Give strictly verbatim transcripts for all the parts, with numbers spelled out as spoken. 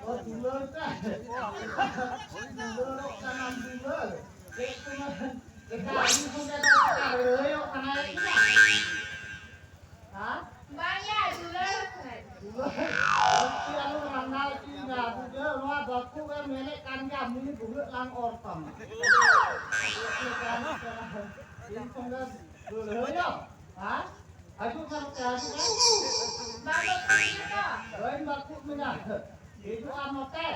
ᱚ, ᱫᱩᱞᱟᱹᱲ ᱛᱮ᱾ ᱫᱩᱞᱟᱹᱲᱚᱜ ᱠᱟᱱᱟᱢ ᱫᱩᱞᱟᱹᱲ᱾ ᱪᱮᱫ ᱠᱚ ᱢᱮᱱ? ᱪᱮᱠᱟ ᱟᱹᱰᱤ ᱥᱚᱸᱜᱮ ᱫᱚ ᱪᱮᱠᱟ ᱞᱟᱹᱲᱦᱟᱹᱭᱚᱜ ᱠᱟᱱᱟᱭ? ᱦᱮᱸ? ᱵᱟᱝᱭᱟ, ᱫᱩᱞᱟᱹᱲ ᱠᱟᱱᱟᱭ᱾ ᱫᱩᱞᱟᱹᱲ? ᱡᱟᱹᱥᱛᱤ ᱟᱞᱚᱢ ᱨᱟᱸᱜᱟᱣ ᱦᱚᱪᱚᱧᱟ, ᱵᱩᱡᱷᱟᱹᱣ? ᱱᱚᱣᱟ ᱵᱟᱠᱚ ᱮᱢ ᱧᱮᱞᱮᱫ ᱠᱟᱱ ᱜᱮᱭᱟ, ᱢᱤᱫ ᱵᱷᱩᱜᱟᱹᱜ ᱞᱟᱝ ᱚᱨ ᱛᱟᱢᱟ᱾ ᱤᱧ ᱥᱚᱸᱜᱮ ᱞᱟᱹᱲᱦᱟᱹᱭᱚᱜ? ᱦᱮᱸ? ᱦᱤᱡᱩᱜ ᱢᱮ ᱱᱚᱛᱮ, ᱦᱤᱡᱩᱜ ᱢᱮ᱾ ᱵᱟᱹᱧ ᱵᱟᱠᱩᱵ ᱢᱮᱱᱟ᱾ ᱦᱤᱡᱩᱜ ᱟᱢ ᱱᱚᱛᱮ᱾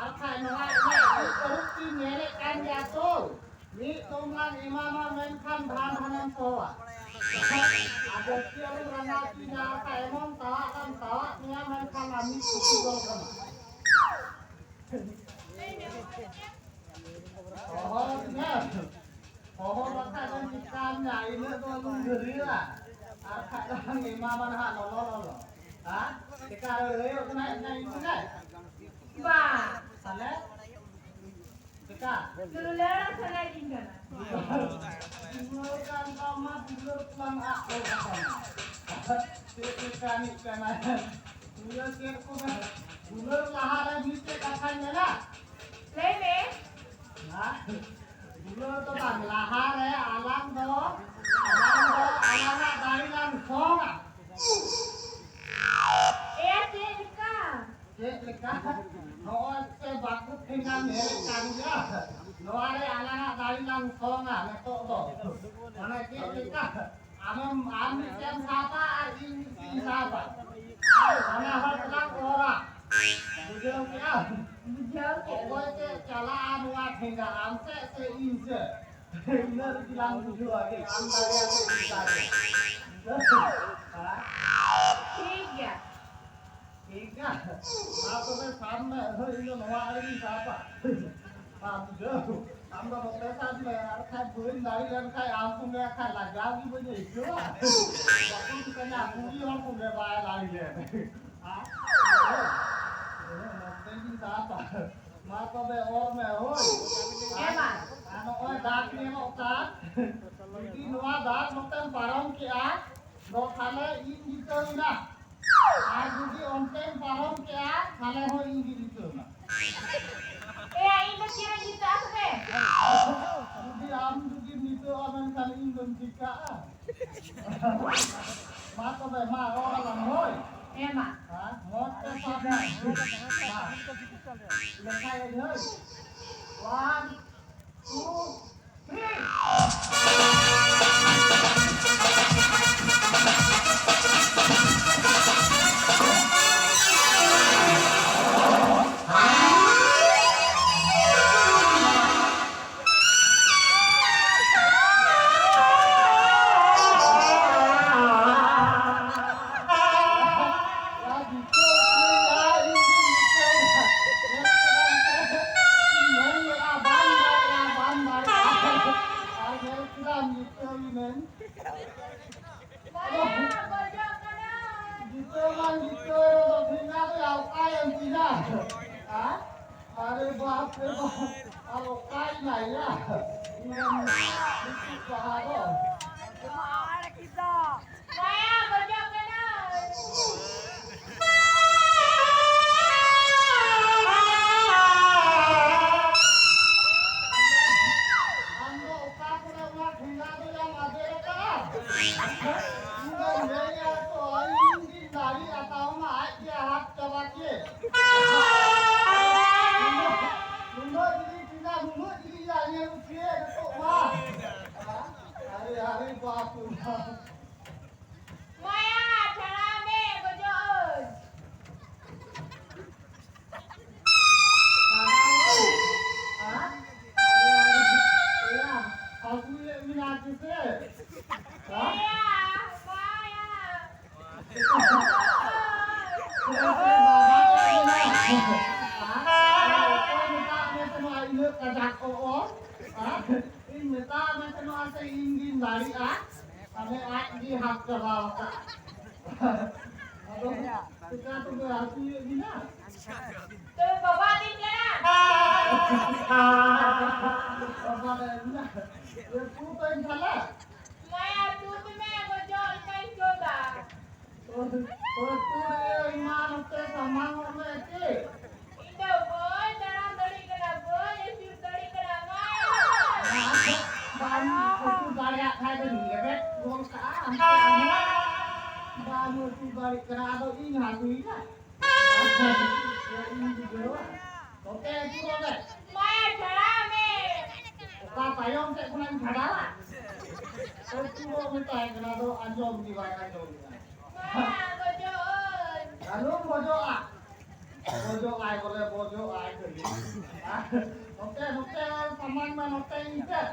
ᱟᱨ ᱠᱷᱟᱡ ᱱᱚᱣᱟ ᱤᱧᱟᱹᱜ ᱢᱤᱫ ᱛᱟᱹᱨᱩᱵ ᱛᱤᱧ ᱧᱮᱞᱮᱫ ᱠᱟᱱ ᱜᱮᱭᱟ ᱛᱚ᱾ ᱢᱤᱫ ᱫᱚᱢ ᱞᱟᱝ ᱮᱢᱟᱢᱟ, ᱢᱮᱱᱠᱷᱟᱱ ᱰᱷᱟᱱ ᱰᱷᱟᱱᱮᱢ ᱥᱚᱣᱟ᱾ ᱟᱨ ᱡᱟᱹᱥᱛᱤ ᱟᱞᱚᱢ ᱨᱟᱸᱜᱟᱣ ᱦᱚᱪᱚᱧᱟ, ᱟᱨ ᱠᱷᱟᱡ ᱮᱢᱟᱢ ᱛᱟᱣᱟᱜ ᱞᱟᱝ ᱛᱟᱣᱟᱜ ᱢᱮᱭᱟ, ᱢᱮᱱᱠᱷᱟᱱ ᱟᱢ ᱢᱤᱫ ᱠᱩᱥᱤ ᱫᱚᱞ ᱠᱟᱱᱟ᱾ ᱦᱚᱦᱚ ᱢᱮ᱾ ᱦᱚᱦᱚ ᱵᱟᱠᱷᱟᱡ ᱫᱚ ᱪᱤᱠᱟᱹᱢ ᱧᱟ, ᱤᱱᱟᱹᱜ ᱫᱚ ᱟᱞᱚᱢ ᱜᱷᱟᱹᱨᱭᱟᱹᱜᱼᱟ᱾ ᱟᱨ ᱠᱷᱟᱡ ᱫᱚ ᱮᱢᱟᱢᱟ ᱱᱟᱦᱟᱜ ᱞᱚᱞᱚ ᱞᱚᱞᱚ᱾ ᱦᱮᱸ? ᱪᱮᱠᱟ ᱞᱟᱹᱲᱦᱟᱹᱭᱚᱜ ᱠᱟᱱᱟ ᱤᱧ ᱥᱚᱸᱜᱮ? ᱵᱟᱝ᱾ ᱛᱟᱦᱞᱮ? ᱪᱮᱠᱟ? ᱫᱩᱞᱟᱹᱲ ᱥᱟᱱᱟᱭᱤᱧ ᱠᱟᱱᱟ᱾ ᱫᱩᱞᱟᱹᱲ ᱠᱟᱱ ᱛᱟᱢᱟ, ᱫᱩᱞᱟᱹᱲ ᱠᱚᱞᱟᱝ ᱟᱫ ᱜᱚᱫ ᱟᱠᱟᱱᱟ᱾ ᱪᱮᱫ ᱞᱮᱠᱟᱱᱤᱡ ᱠᱟᱱᱟᱭ? ᱫᱩᱞᱟᱹᱲ ᱪᱮᱫ ᱠᱚ ᱢᱮᱱᱟ? ᱫᱩᱞᱟᱹᱲ ᱞᱟᱦᱟᱨᱮ ᱢᱤᱫᱴᱮᱡ ᱠᱟᱛᱷᱟᱧ ᱢᱮᱱᱟ᱾ ᱞᱟᱹᱭ ᱢᱮ᱾ ᱦᱮᱸ? ᱫᱩᱞᱟᱹᱲ ᱫᱚ ᱵᱟᱝ, ᱞᱟᱦᱟᱨᱮ ᱟᱞᱟᱝ ᱫᱚ, ᱟᱞᱟᱝ ᱫᱚ ᱟᱞᱟᱝᱟᱜ ᱫᱟᱲᱮ ᱞᱟᱝ ᱥᱚᱝᱟ᱾ ᱮᱭᱟ, ᱪᱮᱫ ᱞᱮᱠᱟ? ᱪᱮᱫ ᱞᱮᱠᱟ? ᱱᱚᱜᱼᱚᱭ ᱥᱮ ᱵᱟᱠᱚ ᱴᱷᱮᱸᱜᱟ ᱧᱮᱞᱮᱫ ᱠᱟᱱ ᱜᱮᱭᱟ᱾ ᱱᱚᱣᱟ ᱨᱮ ᱟᱞᱟᱝᱟᱜ ᱫᱟᱲᱮ ᱞᱟᱝ ᱥᱚᱝᱟ ᱱᱤᱛᱚᱜ ᱫᱚ᱾ ᱢᱟᱱᱮ ᱪᱮᱫ ᱞᱮᱠᱟ? ᱟᱢᱮᱢ, ᱟᱢ ᱢᱤᱫᱴᱮᱱ ᱥᱟᱵᱟ ᱟᱨ ᱤᱧ ᱢᱤᱫᱴᱮᱱ ᱥᱟᱵᱟ᱾ ᱟᱨ ᱵᱟᱱᱟ ᱦᱚᱲ ᱛᱮᱞᱟᱝ ᱚᱨᱟ᱾ ᱵᱩᱡᱷᱟᱹᱣ ᱠᱮᱜᱼᱟ? ᱵᱩᱡᱷᱟᱹᱣ ᱠᱮᱜᱼᱟ᱾ ᱚᱠᱚᱭ ᱛᱮ ᱪᱟᱞᱟᱜᱼᱟ ᱱᱚᱣᱟ ᱴᱷᱮᱸᱜᱟ, ᱟᱢ ᱥᱮᱫ ᱥᱮ ᱤᱧ ᱥᱮᱫ? ᱤᱱᱟᱹ ᱨᱮᱜᱮ ᱞᱟᱝ ᱵᱩᱡᱷᱟᱹᱣᱟ ᱡᱮ ᱟᱢ ᱫᱟᱲᱮᱭᱟᱜ ᱥᱮ ᱤᱧ ᱫᱟᱲᱮᱭᱟᱜ᱾ ᱦᱮᱸ? ᱴᱷᱤᱠ ᱜᱮᱭᱟ᱾ ᱴᱷᱤᱠ ᱜᱮᱭᱟ? ᱢᱟ ᱛᱚᱵᱮ ᱥᱟᱵ ᱢᱮ, ᱦᱳᱭ, ᱤᱧ ᱫᱚ ᱱᱚᱣᱟ ᱟᱲᱮ ᱜᱤᱧ ᱥᱟᱵᱟ᱾ ᱢᱟ ᱵᱩᱡᱷᱟᱹᱣ᱾ ᱟᱢ ᱫᱚ ᱱᱚᱛᱮ ᱥᱟᱵ ᱢᱮ, ᱟᱨ ᱠᱷᱟᱡ ᱵᱟᱹᱧ ᱫᱟᱲᱮ ᱞᱮᱱ ᱠᱷᱟᱡ ᱟᱢ ᱥᱚᱸᱜᱮ ᱠᱷᱟᱡ ᱞᱟᱡᱟᱣ ᱜᱮ ᱵᱟᱹᱧ ᱟᱹᱭᱠᱟᱹᱣᱟ᱾ ᱵᱟᱠᱚ ᱢᱮᱛᱟᱧᱟ, ᱠᱩᱲᱤ ᱦᱚᱲ ᱥᱚᱸᱜᱮ ᱵᱟᱭ ᱫᱟᱲᱮ ᱞᱮᱱ᱾ ᱦᱮᱸ? ᱱᱚᱛᱮ ᱜᱤᱧ ᱥᱟᱵᱟ᱾ ᱢᱟ ᱛᱚᱵᱮ ᱚᱨ ᱢᱮ, ᱦᱳᱭ᱾ ᱦᱮᱸ ᱢᱟ᱾ ᱟᱨ ᱱᱚᱜᱼᱚᱭ ᱫᱟᱜ ᱧᱮᱞᱚᱜ ᱠᱟᱱ, ᱡᱩᱫᱤ ᱱᱚᱣᱟ ᱫᱟᱜ ᱱᱚᱛᱮᱢ ᱯᱟᱨᱚᱢ ᱠᱮᱜᱼᱟ, ᱫᱚ ᱛᱟᱦᱞᱮ ᱤᱧ ᱡᱤᱛᱟᱹᱣ ᱮᱱᱟ᱾ ᱟᱨ ᱡᱩᱫᱤ ᱚᱱᱛᱮᱢ ᱯᱟᱨᱚᱢ ᱠᱮᱜᱼᱟ, ᱛᱟᱦᱞᱮ ᱦᱚᱸ ᱤᱧ ᱜᱮ ᱡᱤᱛᱟᱹᱣ ᱢᱟ᱾ ᱮᱭᱟ, ᱤᱧ ᱫᱚ ᱪᱮᱫ ᱤᱧ ᱡᱤᱛᱟᱹᱜᱼᱟ ᱛᱚᱵᱮ? ᱡᱩᱫᱤ ᱟᱢ ᱡᱩᱫᱤᱢ ᱡᱤᱛᱟᱹᱜᱼᱟ, ᱢᱮᱱᱠᱷᱟᱱ ᱤᱧ ᱫᱚᱢ ᱪᱤᱠᱟᱹᱜᱼᱟ? ᱢᱟ ᱛᱚᱵᱮ, ᱢᱟ ᱨᱚᱲ ᱟᱞᱟᱝ, ᱦᱳᱭ᱾ ᱦᱮᱸ, ᱢᱟ᱾ ᱦᱮᱸ, ᱢᱚᱡᱽ ᱛᱮ ᱥᱟᱵ ᱢᱮ᱾ ᱢᱟ᱾ ᱞᱮᱠᱷᱟᱭᱟᱹᱧ, ᱦᱳᱭ᱾ One, two, three. ᱡᱤᱛᱟᱹ ᱢᱟ ᱡᱤᱛᱟᱹ ᱨᱮᱫᱚ ᱴᱷᱮᱸᱜᱟ ᱫᱚᱭ ᱟᱞᱠᱟᱭᱮᱱ ᱛᱤᱧᱟ᱾ ᱦᱮᱸ? ᱟᱨᱮ ᱵᱟᱯ ᱨᱮ ᱵᱟᱯ, ᱟᱨ ᱚᱠᱟᱭ ᱱᱟᱭᱟ? ᱤᱧ ᱨᱮᱱ ᱵᱤᱴᱤ ᱡᱟᱦᱟᱸ ᱫᱚ᱾ ᱢᱟᱭᱟ ᱜᱚᱡᱚᱜ ᱠᱟᱱᱟᱭ᱾ ᱟᱢ ᱫᱚ ᱚᱠᱟ ᱠᱚᱨᱮ ᱚᱱᱟ ᱴᱷᱮᱸᱜᱟ ᱫᱚ ᱭᱟᱢ ᱟᱫᱮᱨ ᱟᱠᱟᱫᱼᱟ? ᱤᱧ ᱫᱚᱧ ᱞᱟᱹᱭᱟ ᱛᱚ, ᱤᱧ ᱜᱤᱧ ᱫᱟᱲᱮᱭᱟᱜᱼᱟ, ᱛᱟᱣ ᱢᱟ ᱟᱡ ᱜᱮ ᱦᱟᱛ ᱪᱟᱵᱟ ᱠᱮᱫ᱾ ᱱᱩᱱᱟᱹᱜ ᱡᱤᱞᱤᱧ ᱴᱷᱮᱸᱜᱟ, ᱱᱩᱱᱟᱹᱜ ᱡᱤᱞᱤᱧ ᱟᱨ ᱧᱮᱞ ᱠᱮᱫ ᱱᱤᱛᱚᱜ ᱢᱟ᱾ ᱟᱨᱮ, ᱟᱨᱮ, ᱵᱟᱯ ᱨᱮ ᱵᱟᱯ᱾ ᱢᱟᱭᱟ, ᱪᱷᱟᱲᱟᱣ ᱢᱮ, ᱜᱚᱡᱚᱜ ᱟᱹᱧ᱾ ᱪᱷᱟᱲᱟᱣ? ᱦᱮᱸ? ᱟᱨᱮ, ᱟᱨᱮ, ᱮᱭᱟ, ᱯᱷᱟᱹᱜᱩᱭᱮᱫ ᱢᱮᱱᱟᱜ ᱜᱮᱥᱮ? ᱦᱮᱸ? ᱮᱭᱟ, ᱢᱟᱭᱟ᱾ ᱚᱠᱚᱭ ᱢᱮᱛᱟᱜ ᱢᱮ ᱛᱟᱦᱮᱱᱟ ᱤᱱᱟᱹᱜ ᱠᱟᱡᱟᱠ ᱠᱚ ᱚᱞ? ᱦᱮᱸ? ᱤᱧ ᱢᱮᱛᱟᱜ ᱢᱮ ᱛᱟᱦᱮᱱᱟ ᱥᱮ ᱤᱧ ᱜᱤᱧ ᱫᱟᱲᱮᱭᱟᱜᱼᱟ? ᱛᱟᱦᱞᱮ ᱟᱡ ᱜᱮ ᱦᱟᱛ ᱪᱟᱵᱟ ᱟᱠᱟᱫ᱾ ᱟᱫᱚ ᱪᱮᱠᱟ ᱛᱚᱵᱮ ᱦᱟᱹᱥᱩᱭᱮᱫ ᱵᱤᱱᱟ? ᱛᱚ ᱵᱟᱵᱟ ᱛᱤᱧ ᱠᱟᱱᱟ᱾ ᱵᱟᱵᱟ ᱫᱚ ᱮᱢ ᱮᱱᱟ᱾ ᱛᱩ ᱛᱚᱧ ᱪᱟᱞᱟᱜ᱾ ᱢᱟᱭᱟ, ᱛᱩᱫ ᱢᱮ, ᱜᱚᱡᱚᱜ ᱞᱮᱠᱟᱧ ᱛᱩᱫᱟ᱾ ᱛᱩᱫ, ᱛᱩᱫ, ᱛᱩᱫ᱾ ᱤᱧ ᱦᱟᱹᱜᱩᱭᱮᱫᱟ᱾ ᱤᱧ ᱵᱩᱡᱷᱟᱹᱣᱟ᱾ ᱱᱚᱛᱮ ᱟᱹᱪᱩᱨᱚᱜ ᱢᱮ᱾ ᱢᱟᱭᱟ, ᱪᱷᱟᱲᱟᱣ ᱢᱮ᱾ ᱚᱠᱟ ᱛᱟᱭᱚᱢ ᱥᱮᱫ ᱠᱷᱚᱱᱟᱜ ᱤᱧ ᱪᱷᱟᱰᱟᱣᱟ? ᱟᱹᱪᱩᱨᱚᱜ ᱢᱮᱛᱟᱭ ᱠᱟᱱᱟ, ᱟᱫᱚ ᱟᱸᱡᱚᱢ ᱜᱮ ᱵᱟᱭ ᱟᱸᱡᱚᱢᱮᱫᱟ᱾ ᱢᱟᱭᱟ, ᱜᱚᱡᱚᱜ ᱟᱹᱧ᱾ ᱟᱞᱚᱢ ᱜᱚᱡᱚᱜᱼᱟ᱾ ᱜᱚᱡᱚᱜ ᱟᱭ ᱵᱚᱞᱮ, ᱜᱚᱡᱚᱜ ᱟᱭ ᱠᱷᱟᱹᱞᱤ᱾ ᱱᱚᱛᱮ, ᱱᱚᱛᱮ ᱥᱟᱢᱟᱝ ᱢᱮ, ᱱᱚᱛᱮ ᱤᱧ ᱥᱮᱫ᱾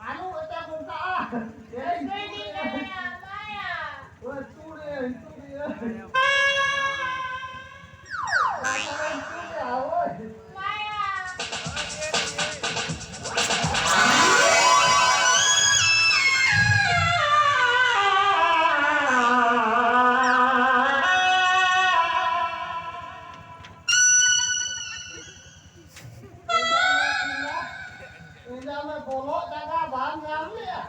ᱟᱞᱚ ᱮᱴᱟᱜ ᱵᱚᱱ ᱠᱟᱜᱼᱟ᱾ ᱮᱭ, ᱢᱟᱭᱟ, ᱢᱟᱭᱟ᱾ ᱳᱭ, ᱛᱩᱲ ᱮᱭ, ᱛᱩᱲ ᱮᱭ᱾ ᱢᱟᱭᱟ᱾ ᱤᱧᱟᱜ ᱢᱟ ᱵᱚᱞᱚᱜ ᱡᱟᱭᱜᱟ ᱵᱟᱢ ᱧᱟᱢ ᱞᱮᱜᱼᱟ᱾